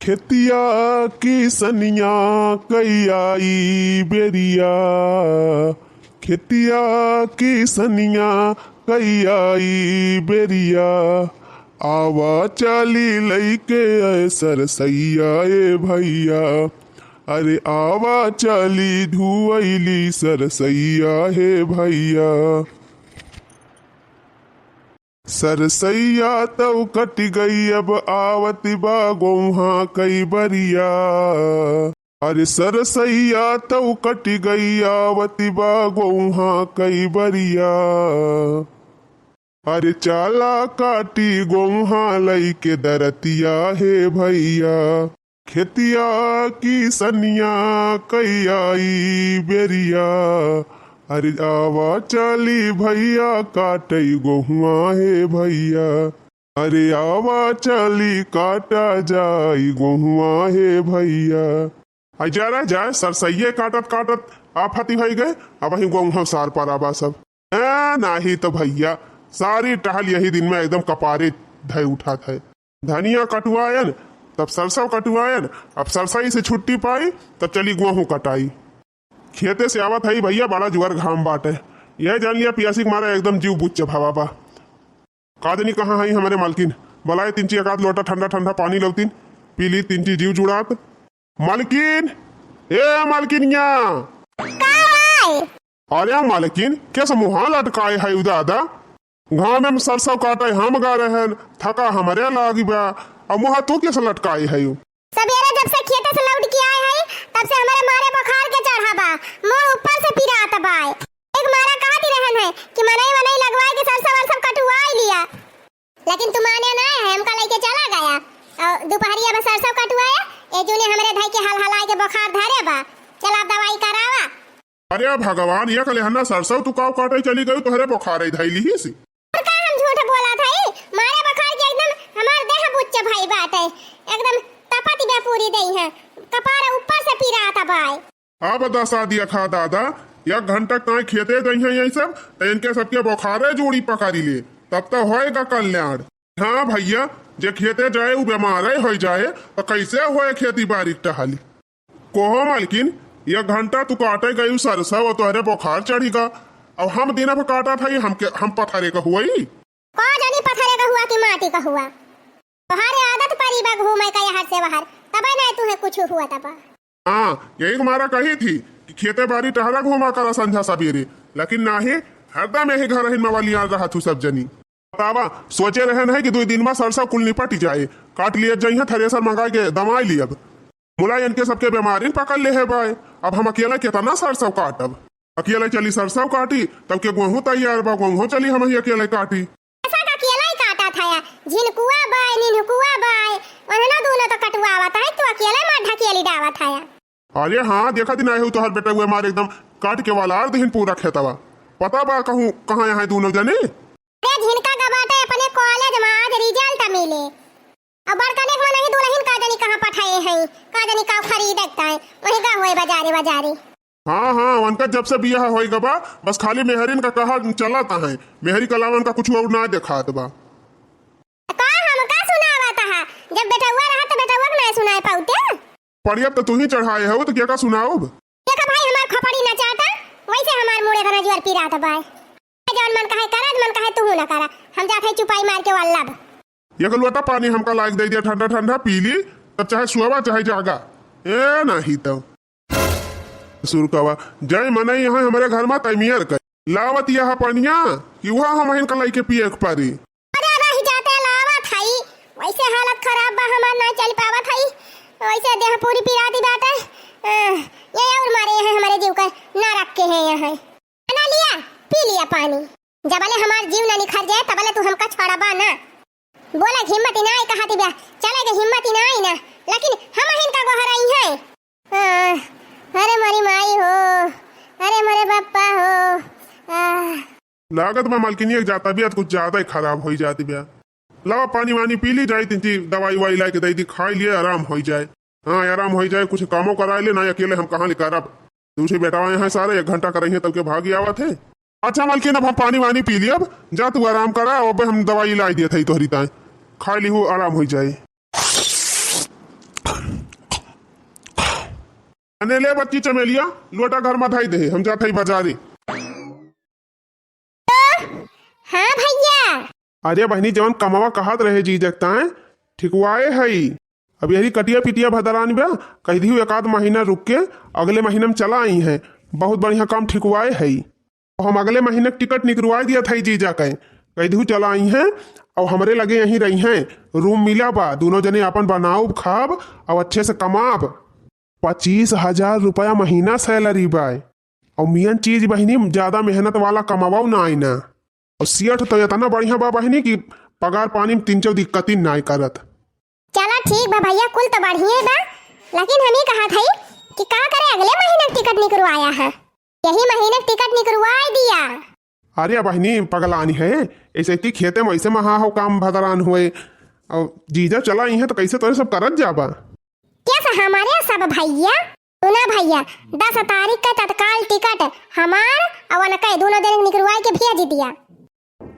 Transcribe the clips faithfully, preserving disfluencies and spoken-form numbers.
खेतिया किसनिया कई आई बेरिया, खेतिया किसनिया कई आई बेरिया, आवा चाली लइके आए सरसैया ए भैया, अरे आवा चाली धुवैली सरसैया हे भैया। सरसैया तौ कटि गई, अब आवति बा गोउहाँ कई बरिया। अरे सरसैया तौ कटि गई, आवति बा गोउहाँ कई बरिया। अरे चाला काटी गोउहाँ लइके दरतिया हे भैया। खेतिया किसनिया कई आई बेरिया, अरे आवा चाली भैया काटई गोहुआ हे भैया, अरे आवा चाली काटा जाई गोहुआ हे भैया। आई जा रे जा, सरसैये काटत काटत आफती भई गए, अबहीं गोहुआ सार पर आबा सब। ए, नाही तो भैया, सारी टहल यही दिन में एकदम कपारे धय उठात है। धनिया कटुआयन, तब सरसों कटुआयन, अब सरसई से छुट्टी पाई, तब चली गोहूँ कटाई। खेते से आवत हई भैया, बड़ा जुअर घाम बाटे। यह जान लिया, पियासी के मारे एकदम जीव बुच्च भवा बा। का जनी कहाँ हई हमरे मालकिन, बलाए तिनची एक आध लोटा ठंडा ठंडा पानी लौतीन, पी ली तिनची जीव जुड़ात। मालकिन, ए मालकिनिया। का है? अरे मालकिन, कैसे मुहा लटकाए है उ दादा? घामे में सरसों काटे हम गा रहन, थका हमरे लागी बा, अब मुहा तू कैसे लटकाए है उ? सबेरे जब से खेते से लौट के आए है, तब से हमरे मारे बुखार के चढ़ा बा, मुंह ऊपर से पिरात बा। एक मारा कहती रहन है कि मनई वनई लगवाए के सरसों वरसों कटुआई लिया, लेकिन तू माने ना है, हमका लेके चला गया। और दोपहरिया में सरसों कटुआया, ए जूने हमरे धई के हल हलाए के बुखार धरे बा, चला दवाई करावा। अरे भगवान, एक लेहना सरसों तू काव काटे चली गई, तोहरे बुखारे धई लिही सी। और का हम झूठ बोला था, मारे बुखार के एकदम हमार देह बुच्च भई बाटे, एकदम तपत बे पूरी देह है, कपार ऊपर से पिरात बाय। अब दसा दिया खा दादा, एक घंटा ताई खेते गई हैं यही सब, तो इनके सबके बुखारे जोड़ी पकड़ी ले, तब तो होएगा कल्याण। हाँ भैया, जे खेते जाए उ बीमारे हो जाए, तो कैसे होए खेती बाड़ी टहली? कोहो मालकिन, एक घंटा तू काटे गई सरसों और तोहरे बुखार चढ़ी गा, अब हम दिन भर काटा था, हमके, हम पथरे का हुई? का जानी पथरे का हुआ कि माटी का हुआ, तोहरे आदत परी बा घूमे का यहर से वहर, तबे ना तुहे कुछ हुआ तबा। हाँ, यही के मारा कही थी कि खेते बाड़ी टहरा घूमा करा संझा सबेरे, लेकिन नाही, हरदम यही घर हिन मवालियान रहा तू सब जनी। बतावा, सोचे रहन है कि दुई दिन में सरसों कुल निपट जाए, काट लिए जइहे थ्रेसर मंगाए के दमाए लियब। मुला इनके सबके बीमारी पकड़ ले है बाय, अब हम अकेले कितना सरसों काटब? अकेले चली सरसों काटी, तब के गोहूँ तैयार बा, गोहूँ चली हम ही अकेले काटी। ऐसा का अकेला ही काटा था या? झिनकुआ बाय, निनकुआ बाय, उन्हना दोनों तो कटुआवा था, तू अकेले मार ढकेली डावा था या? अरे हाँ, देखा दिन आए हो तोहर बेटा हुए मारे एकदम काट के वाला आर दिहिन पूरा खेतवा। पता बा कहूँ कहाँ यहाँ दोनों जने? अरे झिनका का बाटे अपने कॉलेज में आज रिजल्ट मिले। अब बड़कने के मनही दुलहिन का जनी कहाँ पठाए हैं, का जनी का खरीदे के ताई, वही का होए बाजारे बाजारे। हाँ, हाँ, उनका जब से बियाह होई गबा, बस खाली मेहरिन का कहा चलत है। मेहरी के अलावा उनका कुछ और ना देखात बा। का हमका सुनावत हा? जब बेटउआ रहा तो बेटउआ के ना सुनाए पाउते। पड़ियब तो तू ही चढ़ाए हो, तो क्या का सुनाउब? देखा भाई, हमार खोपड़ी ना चाहता, वैसे हमार मुड़े का नजुअर पिरात बाय। जौन मन कहे करा, मन कहे तू ना करा, हम जात है चुपाई मार के वल्लब। एक लोटा पानी हमका लायक दे दिया, ठंडा ठंडा पी ली, तब चाहे सोवा चाहे जागा। ए, नहीं तो। सुरकवा, जय मनई यहाँ हमरे घर में तैमियर कर। लावत यह पनिया कि वह हम हिन का लइके पिए के परी। अरे रह जाते लावत हई, वैसे हालत खराब बा हमार, ना चल पावत हई, वैसे देह पूरी पिराती बाटे। अ, ये और मारे यहाँ हमारे जीव का ना रख के है यहाँ। ना लिया, पी लिया पानी। जबले हमार जीव ना निखर जाए, तबले तू हमका छोड़बा ना। बोला हिम्मत ही ना आई, कहा तिबिया, चले के हिम्मत ही ना आई ना, लेकिन हम हिन का गोहराई है। आह, अरे मोरी माई हो, अरे मोरे बप्पा हो, आह। लागत बा मालकिनिया के जा तबियत कुछ ज्यादा ही खराब होई जात बिया। लावा पानी वानी पी ली, जाई तिनची दवाई वाई लाइके दे दी, खाई लिए, आराम होई जाए। हाँ, आराम होई जाए, कुछ कामो कराए ले, ना अकेले हम कहाँ ले करब। दूसरे बेटा आए हैं सारे, एक घंटा कर रही है, तब के भागी आवत है। अच्छा मालकिन, अब हम पानी वानी पी ली, अब जा तू आराम करा, अब हम दवाई लाई दिया था तोहरी ताए, खाई ली हो, आराम होई जाए। अने ले बच्ची चमेलिया, लोटा घर मा धई दे, हम जात हई बजारे। हाँ भइया। अरे बहिनी, जवन कमवा कहत रहे जीजा के ताए, ठिकवाए हई। अब यही कटिया पिटिया भदरान बा, कहि दिहु एक आध महीना रुक के अगले महीना मा चला अइहैं। बहुत बढ़िया काम ठिकवाए हई। हम अगले महीना के टिकट निकरवाए दियत हई जीजा के, कहि दिहु चला अइहैं। अउ हमरे लगे यहीं रहिहैं, रूम मिला बा, दुनो जने आपन बनाउब खाब अउ अच्छे से कमाब। पच्चीस हजार रुपया महीना सैलरी बाय। अउ मेन चीज बहिनी, ज्यादा मेहनत वाला कमावाउ नाई ना। अउ सेठ तो एतना बढ़िया बा बहिनी कि पगार पानी मा तिनचउ दिक्कतिन नाई करत। चला ठीक बा भइया, कुल तो बढ़िया बा, लेकिन हम ई कहत हई कि का करे अगले महीना के टिकट निकरवाया है, यही महीना के टिकट निकरवाए दिया। अरे बहिनी पगलानी है, ऐसे कि खेते मा ऐसे महा हो काम भदरान होए, अउ जीजा चला अइहैं तो कैसे तोरे सब करत जाबा। कैसे हमारे सब भइया? सुना भइया, दस तारीख का तत्काल टिकट हमार अउ उनके दुनो जने निकरवाए के भेज दिया।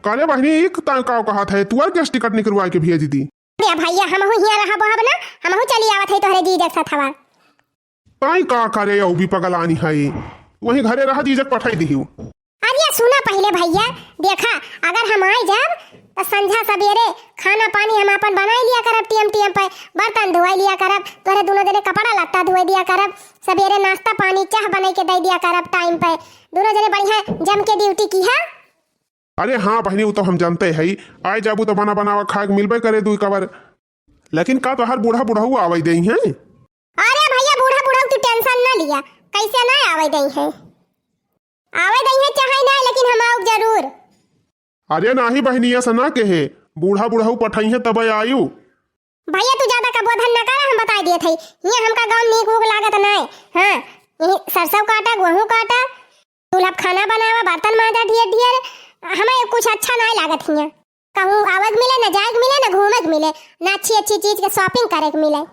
काले बहिनी, ई ता का कहत है, तुअर कैसे टिकट निकरवाए के भेज दी? अरे भइया, हमहू हियाँ रहब अब ना, हमहू चली आवत है तोहरे जीजा के सथवा। ताई का करे, अउ भी पगलानी है, वहीं घरे रहा, जीजा के पठाई दिहु। अरे सुना पहिले भइया, देखा, अगर हम आइ जाब त संझा सबेरे खाना पानी हम आपन बनाइ लिया करब, टेम टेम पे बर्तन धोइ लिया करब, तोहरे दुनो जने कपड़ा लत्ता धोइ दिया करब, सबेरे नाश्ता पानी चाह बनाइ के दइ दिया करब टाइम पे, दुनो जने बढ़िया जम के ड्यूटी किहा। अरे हाँ बहिनी, उ तो हम जनते हई, आइ जाबू तो बना बनावा खाए के मिलबे करे दुइ कबर। लेकिन का तोहार बूढ़ा बुढ़ऊ आवइ देइहैं? अरे भइया, बूढ़ा बुढ़ऊ तू टेंशन ना लिया, कैसे ना आवइ देइहैं, आवइ देइहैं चाहे ना, लेकिन हम आउब जरूर। अरे नाही बहिनी, ऐसा ना कहे, बूढ़ा बुढ़ऊ पठइहैं तबे आयु। भइया तू ज्यादा कबोधन ना करा, हम बताइ दियत हई, हियाँ हमका गाँव नीक ऊक लागत नाय। हाँ, यही सरसों काटा, गेहूँ काटा, चूल्हा पे खाना बनावा, बर्तन मांजा ढेर ढेर, हमें कुछ अच्छा नाय लागत हियाँ। कहूँ आवे के मिले, न जाए के मिले, न घूमे के मिले, न अच्छी अच्छी चीज के shopping करे के मिले।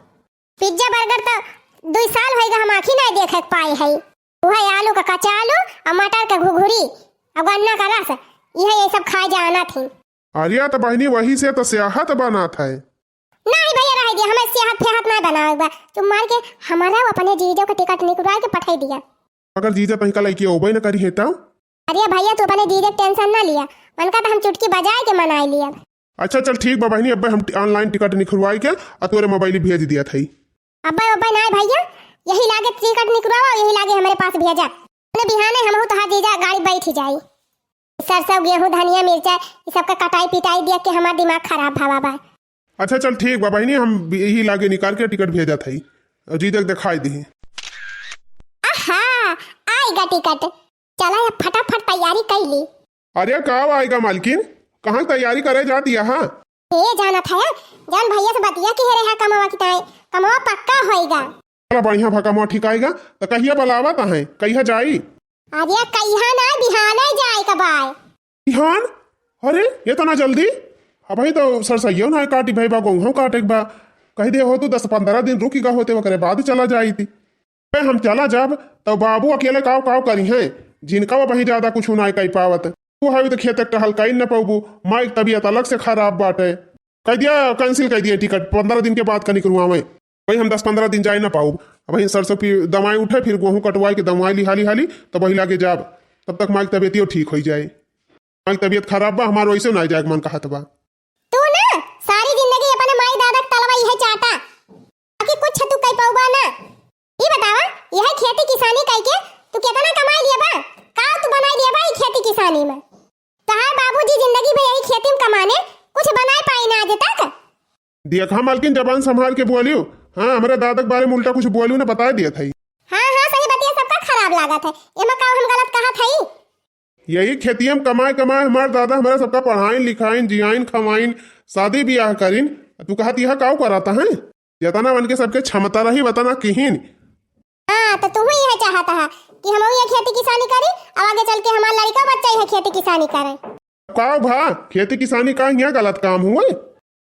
पिज्जा बर्गर तो दुइ साल होइगा हम आँखी नाय देखे के पाए हई। उहे आलू का कच्चा आलू अउ मटर के घुघुरी अउ गन्ना का रस, इहे ये सब खाए जानत ही। अरे तो बहिनी, वही से तो सेहत बनत है। नाही भइया, रहे दिया, हमें सेहत फेहत नाय बनावे के बा। चुप मार के हमारा अपने जीजो के टिकट निकलवा के पठाई दिया। अगर जीजा तनिका लइके अउबे न करिहैं तब? अरे भइया, तू अपने जीजा के टेंशन ना लिया, उनका तो हम चुटकी बजाए के मनाए लिया। अच्छा चल ठीक बा बहिनी, अब्बे हम ट-, online टिकट निकलवाई के आ तोरे मोबाइल भेज दिया थई। अब्बे अब्बे नाय भइया, यही लागे टिकट निकलवावा, यही लागे हमरे पास भेजा। अपने बिहाने हमहू तोहार जीजा गाड़ी बैठ जाई। सरसों, गेहूं, धनिया, मिर्चा, ई सबका कटाई पिटाई दिया के हमार दिमाग खराब भवा बा। अच्छा चल ठीक बा बहिनी, हम यही लागे निकाल के टिकट भेजत हई, जीजा के देखाई दिही। आहा, आइगा टिकट। चला अब फटाफट तैयारी कई ली। अरे का आइगा मालकिन, कहाँ तैयारी करे जात यहाँ? ए जानत है, जौन भइया से बतिया किहे रहे कमवा की ताई, कमवा पक्का होइगा। चला बढ़िया भा कमवा ठीक आइगा, त कहिया बलावत है, कहिया जाई? अरे कहिया ना, बिहाने जाए का बाय। बिहान? अरे, एतना जल्दी? अबही तो सरसइयो ना काटी भई बा, गोहूँ काटे के बा। कहि दे होतू दस पन्द्रह दिन रुकि गा होते, ओकरे बाद चला जाइत। बे हम चला जाब, तब बाबू अकेले काव काव करिहैं, जिनका अबही ज्यादा कुछ ना कइ पावत। तू हवे तो खेत एक टहल कइ न पउबू, माई के तबियत अलग से खराब बाटे। कहि दिया, cancel कइ दिया टिकट, पन्द्रह दिन के बाद का निकरुआवे। भाई हम दस पन्द्रह दिन जाइ न पाउब। अबही सरसों पी दमाई उठे, फिर गोहूँ कटवाई के दमाई ली हाली हाली, तब वही लागे जाब। तब तक माई के तबियतियो ठीक होइ जाए। माई के तबियत खराब बा, हमार वैसे ना जाए के मन कहत बा। तू ना सारी जिंदगी अपने माई दादा के तलवा इहे चाटा, बाकी कुछ तू कइ पउबा ना। ई बतावा, यह खेती किसानी कइ के तू केतना कमाई लिया बा? का तू बनाई लिया बा ई खेती किसानी में? तोहार बाबूजी जिंदगी भर यही खेती में कमाने, कुछ बनाए पाई ना आज तक। देखा मालकिन, जबान संभाल के बोलियो। हाँ, हमरे दादा के बारे में उल्टा कुछ बोलियो ना, बताए दिया था। हाँ, हाँ, सही बतिया सबका खराब लागत है। एमा का हम गलत कहत हई? यही खेतिया में कमाए कमाए हमार दादा हमारा सबका पढ़ाइन लिखाइन, जियाइन खवाइन, शादी बियाह करिन। तू कहत यह काव कराता है? जतना मन के सबके क्षमता रही, वतना किहिन। हाँ, तो तू ही यह चाहता है कि हम ये खेती किसानी करी, अब आगे चल के हमार लड़का बच्चा यह खेती किसानी करे। का भा, खेती किसानी का यहाँ गलत काम हुए?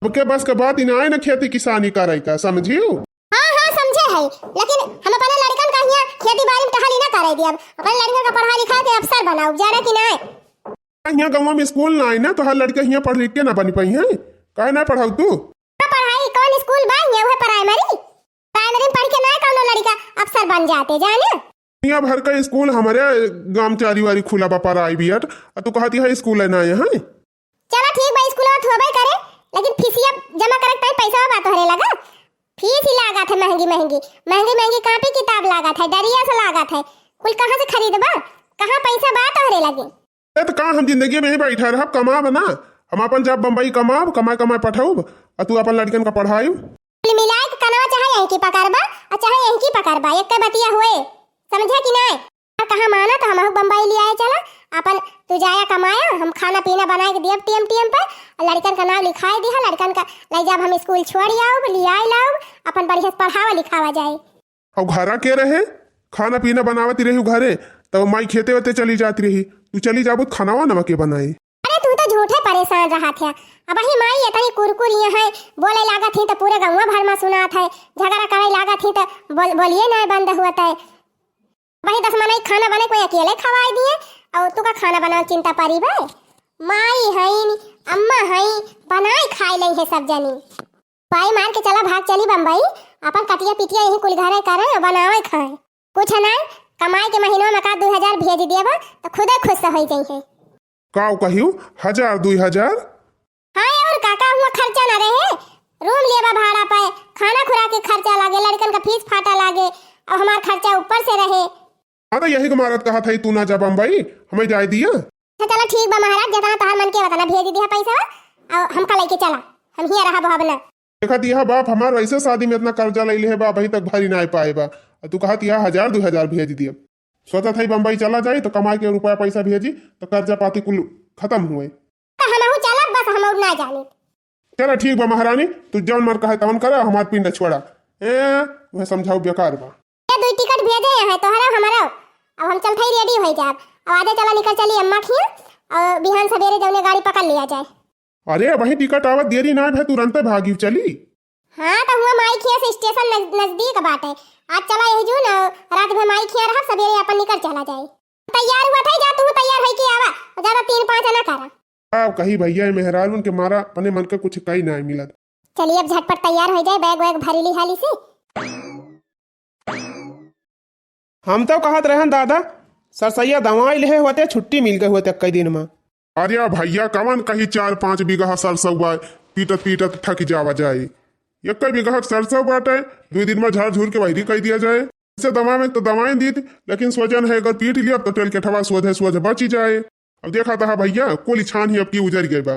सबके बस के बात इनाए न खेती किसानी करे का, समझियो? हाँ, हाँ, समझे है, लेकिन हम अपने लड़कन का यहाँ खेती बाड़ी में टहली ना करे दियब। अपने लड़कन का पढ़ा लिखा के अफसर बनाउब, जाना कि नाय? यहाँ गाँव में स्कूल ना आई ना, तो हर लड़के यहाँ पढ़ लिख के ना बन पाई हैं। काहे ना पढ़ाऊ तू? का पढ़ाई, कौन स्कूल बा यहाँ, वह प्राइमरी? प्राइमरी में पढ़ के ना कौनो लड़का अफसर बन जाते जाने। दुनिया भर का स्कूल हमरे गाँव चारी वारी खुला बा private, आ तू कहत है स्कूल है ना यहाँ। चला ठीक बा, स्कूलवा तो होबे करे, लेकिन फीसिया जमा करे के टाइम पैसा बा तोहरे लगा? फीस ही लागत है महंगी महंगी, महंगी महंगी कापी किताब लागत है, दरिया से लागत है, कुल कहाँ से खरीदबा? कहाँ पैसा बा तोहरे लगे? ए, तो का हम जिंदगी में ही बैठा रहब, कमाब ना? हम अपन जाब बम्बई कमाब, कमाए कमाए पठाउब, आ तू अपन लड़कन का पढ़ाइब। कुल मिलाए के कनवा चाहे यहीं की पकड़बा, आ चाहे यहीं की पकड़बा, एक बतिया हुए, समझे कि नाय? आ कहाँ माना तो हमहू बम्बई ले आए चला, अपन तू जाया कमाया, हम खाना पीना बनाए के दियब टीएम टीएम पे, आ लड़कन का नाम लिखाए दिया, लड़कन का ले जाब हम स्कूल छोड़ आउब, ले आए लाउब, अपन बढ़िया से पढ़ावा लिखावा जाए। अउ घरा के रहे, खाना पीना बनावत रही घरे, तब माई खेते वेते चली जात रही, तू चली जाबू तो खानावा नवा के बनाई? अरे तू तो झूठे परेशान रहत है। अबही माई इतनी कुरकुरी है, बोले लागत ही तो पूरे गौवा भर में सुनात है, झगड़ा करे लागत ही तो बोल, बोलिए ना बंद हुआ है। अबही दस मनई खाना बने कोई अकेले खवाई दिए, और तू का खाना बनावे चिंता परी बे? माई हईन, अम्मा हई, बनाए खाए ले है सब जनी। पाई मार के चला, भाग चली बम्बई, अपन कटिया पिटिया यहीं कुल घरे करे और बनावे खाए। कुछ नाय, कमाई के महीनों में का दू हजार भेज देबा तो खुदे खुश हो जाइए। का कहियो, हजार दुई हजार? हाँ और का, का हुआ खर्चा ना रहे? रूम लेबा भाड़ा पे, खाना खुराक के खर्चा लागे, लड़कन का फीस फाटा लागे, और हमार खर्चा ऊपर से रहे। हाँ, तो यही के मारत कहत है, तू ना जा बम्बई, हमें जाए दिया। अच्छा, चला ठीक बा महाराज, जितना तोहर मन के उतना भेज दिया पैसा, और हमका लेके चला, हम हियाँ रहब अब ना। देखत यह बाप हमार वैसे शादी में इतना कर्जा ले लिहे बा, अभी तक भरी ना पाए बा, और तू कहत यह हजार दो हजार भेज दिया। सोचत है बम्बई चला जाए तो कमाए के रुपया पैसा भेजी, तो कर्जा पाती कुल खत्म हुए। तो हमहू चलब, बस हमहू ना जानी। चला ठीक बा महारानी, तू जौन मन कहे तवन करा, हमार पिंड छोड़ा। ए, वह समझाऊ बेकार बा। ये दुई टिकट भेजे हैं, तोहरा हमारा। अब हम चलते ही रेडी हो जाब। अब आजे चला निकल चली अम्मा खिया, और बिहान सवेरे जौने गाड़ी पकड़ लिया जाए। अरे, वही टिकट आवत देरी ना भे, तुरंते भागी चली। हाँ, तो हुआ माई खिया से स्टेशन नज-, नजदीक बाटे। आज चला यही जून, और रात भर माई खिया रहब, सवेरे अपन निकल चला जाए। तैयार हुआ था, जा तू तैयार होई के आवा, ज्यादा तीन पाँच ना करा। अब कही भैया, ये मेहरारून के मारा अपने मन के कुछ कई ना मिलत। चलिए अब झटपट तैयार हो जाए, बैग वैग भरी ली हाली से। हम तो कहत रहन दादा, सरसैया दवाई लेहे होते, छुट्टी मिल गई होते कई दिन में। अरे भैया, कवन कही चार पाँच बीघा सरसौआ पीटत पीटत थक जावा जाए। एक बीघा सरसौ बाटे, दो दिन में झाड़ झूर के वैरी कई दिया जाए। इसे दवा में तो दवाई दीत, लेकिन सोचन है अगर पीट लिया तो टेल के ठवा सोझे सोझ बची जाए। अब देखा था भैया, कुल छान ही अब की उजर गए बा।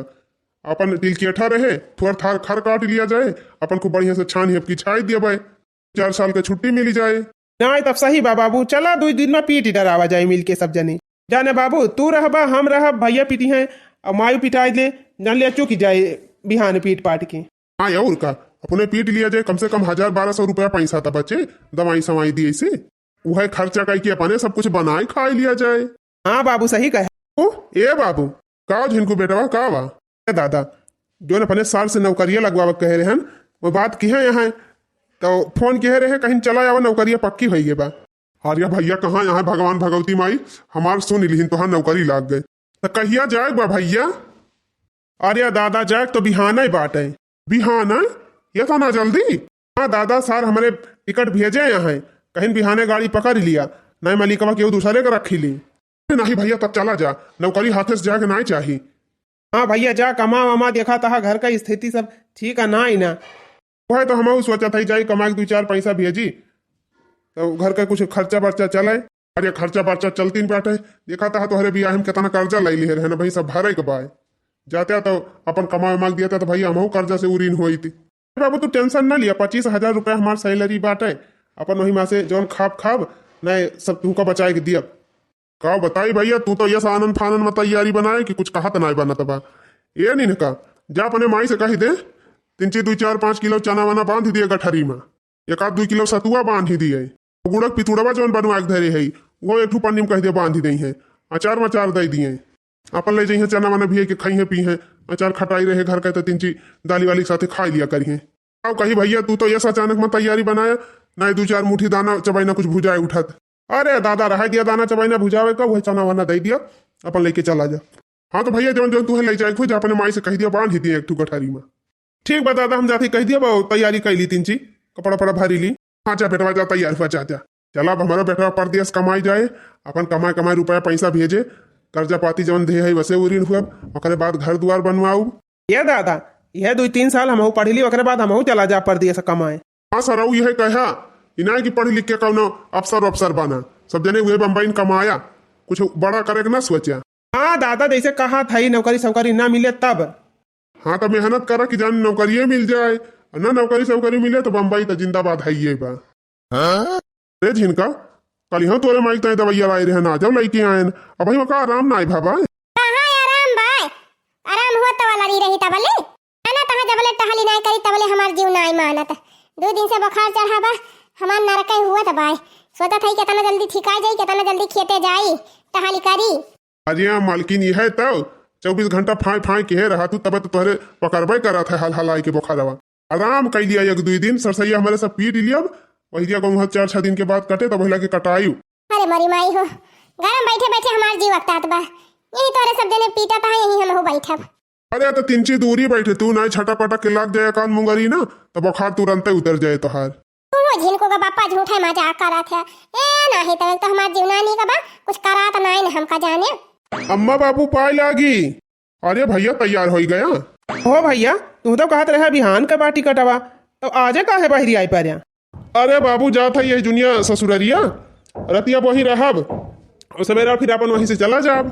अपन तिलकेठा रहे, थोड़ा थार खर काट लिया जाए, अपन खूब बढ़िया से छान ही अब की छाई दिया बाय, चार साल के छुट्टी मिली जाए। नहीं, तब सही बा बाबू, चला दो दिन में पीट डरावा जाए मिल के सब जने। जाने बाबू, तू रहबा, हम रहब, भैया पीटी हैं, और मायू पिटाई दे, जान लिया चुक जाए बिहान पीट पाट के। हाँ, और का, अपने पीट लिया जाए, कम से कम हजार बारह सौ रुपया पैसा तो बचे, दवाई सवाई दिए से, वह खर्चा करके अपने सब कुछ बनाए खाए लिया जाए। हाँ बाबू, सही कहे। ओ, ए बाबू, का झिनकू बेटवा, का बा? ए दादा, जोन अपने सार से नौकरिया लगवावे कहे रहन, वो बात किहे यहाँ, तो फोन किहे रहे, कहीं चला आवा, नौकरिया पक्की होई गए बा। अरे भैया, कहाँ यहाँ भगवान भगवती माई हमार सुन लिहिन, तोहार नौकरी लाग गए। तो कहिया जाए बा भैया? अरे दादा, जाए तो बिहान ही बाटे। बिहान? ये तो ना जल्दी। हाँ दादा, सार हमरे टिकट भेजे यहाँ, कहीं बिहाने गाड़ी पकड़ लिया, नहीं मलिकवा केहू दूसरे के रखी ली। नहीं भैया, तब चला जा, नौकरी हाथे से जाके नहीं चाही। हाँ भैया, जा कमा वमा, देखा तहा घर का स्थिति सब ठीक है ना ही ना। वह तो हमहू सोचत है, जाई कमा के दो चार पैसा भेजी, तो घर का कुछ खर्चा बर्चा चले। अरे खर्चा बर्चा चलतीन बाटे, देखा तहा तोहरे बियाह में कितना कर्जा ले लिहे रहे ना भाई, सब भरे के बाय। जाते तो अपन कमाए मांग दिया था तो भैया हमहू कर्जा से उरीन होई थी। बाबू तू टेंशन ना लिया, पच्चीस हजार रुपया हमार सैलरी बाटे, अपन वही में से जौन खाब खाब, नहीं सब तुमका बचाए के दियब। का बताई भैया, तू तो यस आनन फानन में तैयारी बनाए कि कुछ कहत नाय बनत बा। ए निनका, जा अपने माई से कही दे, तिनची दुई चार पाँच किलो चना वना बांध दिए गठरी में, एक आध दुई किलो सतुआ बांध ही दिए, गुड़क पितुड़वा जौन बनवा के धरे है, वो एक ठू पन्नी में कह दे बांध ही दे हैं, अचार मचार दे दिए, अपन ले जइहे चना वना भी है कि खाई है पी है, अचार खटाई रहे घर का तो तिनची दाली वाली के साथे खाई लिया करिए। अब कही भैया, तू तो यस अचानक में तैयारी बनाया, ना दो चार मुट्ठी दाना चबाई ना कुछ भुजाए उठत। अरे दादा, रह दिया दाना चबाई ना भुजावे का, वही चना वना दे दिया, अपन लेके चला जा। हाँ तो भैया, जौन जौन तू है ले जाए, खुद अपने माई से कह दिया, बांध ही दिया एक ठू गठारी में। ठीक बा दादा, हम जाते कह दिया बा, तैयारी कर ली तिनची, कपड़ा पड़ा भारी ली। हाँ जा बेटवा, जा तैयार हुआ, जा जा। चला, अब हमरो बेटवा परदेस कमाई जाए, अपन कमाए कमाए रुपया पैसा भेजे, कर्जा पाती जवन देहे है, वसे उरिन हुअब, ओकरे बाद घर दुआर बनवाउब। ए दादा, इहे दुइ तीन साल हमहू पढ़ी ली, ओकरे बाद हमहू चला जा परदेस कमाए। हाँ सरऊ, इहे कहा, ई नाहीं कि पढ़ लिख के कउनो अफसर वफसर बना, सब जने उहे बम्बई में कमाया, कुछ बड़ा करे के ना सोचा। हाँ दादा, जैसे कहा था, ई नौकरी सौकरी ना मिले तब। हाँ, त मेहनत करा कि जान नौकरिये मिल जाए, अउर ना नौकरी सौकरी मिले त बम्बई त जिंदाबाद हइये बा। रे झिनका, कलिहौ तोरे माई तय दवइया लाए रहे ना, जब लइके आएन, अबहीं ओका आराम नाई भा बा। कहाँ आराम बा? आराम होत वाला रही रही तबले। है ना, तहाँ जबले टहली नाई करी तबले हमार जीव नाई मानत। दो दिन से बुखार चढ़ा बा, हमार नरके हुआ त बाय। सोचत हई केतना जल्दी ठिका जाई, केतना जल्दी खेते जाई, टहली करी। अरे मालकिन, इहे तउ चउबीस घंटा फाँय फाँय किहे रहा तू, तबे तो तोहरे पकड़बे करत है हल हलाई के बोखारवा। आराम कइ लिया एक दुइ दिन, सरसैया हमरे सब पीट लियब, वही दिया कहूँ चार छह दिन के बाद कटे, तब ओहिला के कटाई। अरे मोरी माई हो, गरम बैठे बैठे हमार जीव अकतात बा, यही तोहरे सब जने पीटत है, यही हमहू बैठब। अरे तो तिनची दूरी बैठे तू, नाई छटा पटा के लाग जाए कान मुंगरी ना, तो बोखार तुरंते उतर जाए तोहार। वो झिनको का बापा झूठे मजाक करत है। ए नाही, तब तो हमार जीवनानी का बा, कुछ करात नाही न हमका जाने। अम्मा बाबू पाए लागी। अरे भइया, तैयार होइ गया। हो भइया, तू तो कहत रहे बिहान का बाटी कटवा, तो आजे काहे बहरी आई परया? अरे बाबू, जात है यही जुनिया ससुररिया, रतिया वही रहब, और सवेरा फिर अपन वहीं से चला जाब।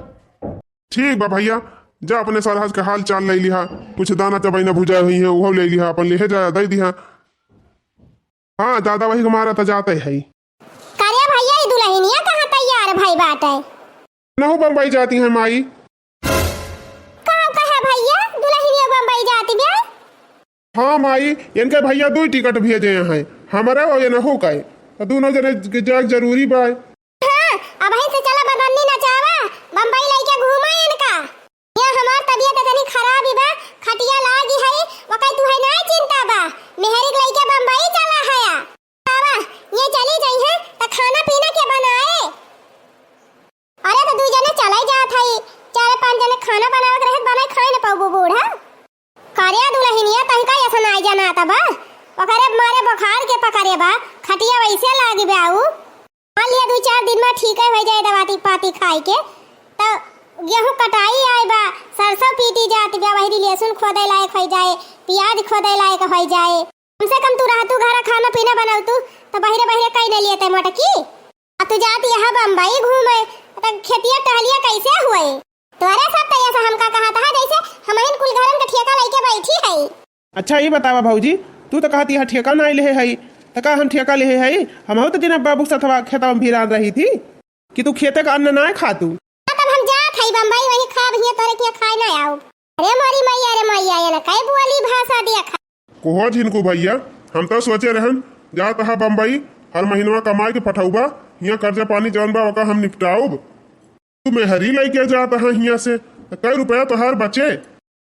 ठीक बा भइया, जा अपने सरहज के हाल चाल ले लिहा, कुछ दाना चबैना भुजाए हुई है, उहो ले लिहा, अपन लेहे जाया, दे दिहा। हाँ, दादा वही हमारा तो जाते है। करे भइया, ई दुलहिनिया कहाँ तैयार भई बाटे? नहु बम्बई जाती है माई। का कहे भइया, दुलहिनिया बम्बई जाती बे? हाँ माई, इनके भइया दुइ टिकट भेजे हैं, हमरे और इनहू के, तो दोनों जने के जाए जरूरी बा। हाँ, अबहीं से चला बदन्नी नचावा, बम्बई लइके घूमा इनका। ये हमार तबियत इतनी खराब ही बा, खटिया लागी है, वकाई तू है नाई चिंता बा, मेहरी के लइके बम्बई चला हया। बाबा, ये चली जाई है, त खाना पीना के बनाए? अरे तो दुइ जने चला ही जात है, चार पाँच जने खाना बनावे के रहे, बनाए खाए न पाऊ बूढ़ा। करे दुलहिनिया, तनिका ऐसा नाई जाना त बा, ओकरे मारे बुखार के पकड़े बा, खटिया वैसे लागी बा ऊ। मान लिया, दुइ चार दिन में ठीक होइ जाए दवाती पाती खाए के, त गेहूं कटाई आए बा, सरसों पीटी जात बा, वही लहसुन खोदे लायक होइ जाए, प्याज खोदे लायक होइ जाए। कम से कम तू रह, तू घर खाना पीना बनाऊ तू, त बहिरे बहिरे कई न लिए ते मोटकी। आ तू जात यहाँ बम्बई घूमे, त खेतिया टहलिया कैसे हुए? तोरे सब त ऐसा हमका कहत है, जैसे हमहिन कुल घरन के ठेका लइके बैठी है। अच्छा, ई बतावा भौजी, तू तो कहत यहाँ ठेका नाई लेहे हई, त का हम ठेका लेहे हई? हमहू तो दिन बाबू सथवा खेतवा में भिरान रही थी कि तू खेते का अन्न नाई खा तू। हाँ, तब हम जात हई बम्बई, वही खाब, हियाँ तोरे किया खाए ना आउब। अरे मोरी मैया, अरे मैया, ये ना कई बोली भाषा दिया खा। कोहो झिनको भइया, हम तो सोचे रहन, जात हा बम्बई, हर महीनवा कमाए के पठौबा, हियाँ कर्जा पानी जौन बा, ओका हम निपटाउब। तू मेहरी लइके जात हा हियाँ से, त कई रुपया तोहार बचे?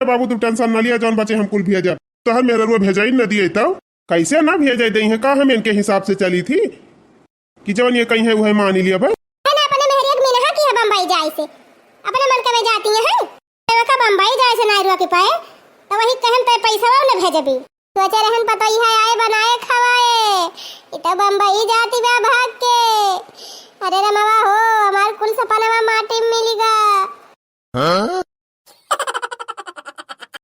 बाबू, तू tension न लिया, जौन बचे हम कुल भेजब। तोहार मेहररुआ भेजाई न दिए तब? कैसे ना भेजाई दई है? का हम इनके हिसाब से चली थी कि जौन ये कहीं है, वह मान लिया भाई? है ना, अपने मेहरिया के मिनहा की है बम्बई जाए से, अपने मन के में जाती है, है? तब का बम्बई जाए से नाई रुआ के पाए, तो वही कहम तो पैसा न भेजबी। सोचे रहन पतोहिया आए बनाए खवाए, इ तो बम्बई जाती बा भाग के। अरे रमवा हो, हमार कुल सपनवा माटी में मिली गा।